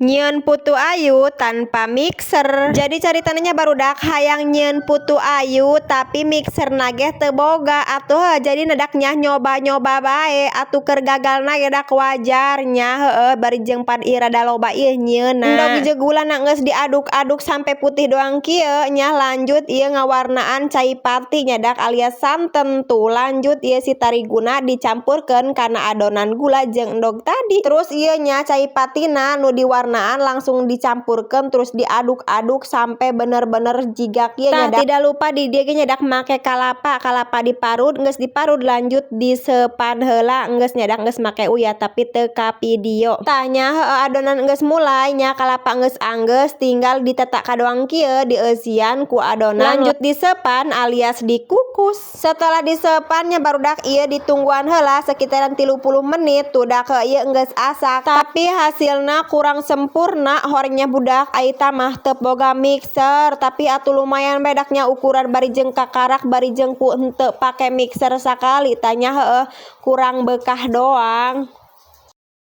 Nyieun putu ayu tanpa mixer. Jadi caritana nya, barudak, hayang nyieun putu ayu tapi mixerna ge teu boga atuh, jadi na dak nya nyoba-nyoba bae atuh. Keur gagalna ge dak wajar nya, heueuh, bari jeung pan ieu rada loba ieu nyieunna. Endog jeung gulana geus diaduk-aduk sampai putih doang kieu nya, lanjut ieu ngawarnaan cai pati nya dak, alias santen tuh. Lanjut ieu si tariguna dicampurkeun kana adonan gula jeung endog tadi. Terus ieu nya cai patina nu diwarnaan langsung dicampurkeun, terus diaduk-aduk sampai bener-bener jiga kieu nya. Tidak lupa di dieu ge nya dak make kalapa, kalapa diparut. Geus diparut, lanjut disepan heula. Geus nya dak, geus make uyah tapi teu ka video. Tah nya, heueuh, adonan geus mulai nya, kalapa geus anggeus, tinggal ditetak doang kieu, dieusian ku adonan, lanjut disepan alias dikukus. Setelah disepan nya, barudak, ieu ditungguan heula sekitaran 30 menit tuh dak, ieu geus asak, tapi hasilna kurang sempurna horengnya, budak, ai mah teu boga mixer. Tapi atuh lumayan bedaknya ukuran bari jeung kakarak, bari jeung ku henteu pake mixer sakali. Tah nya, heueuh, kurang bekah doang.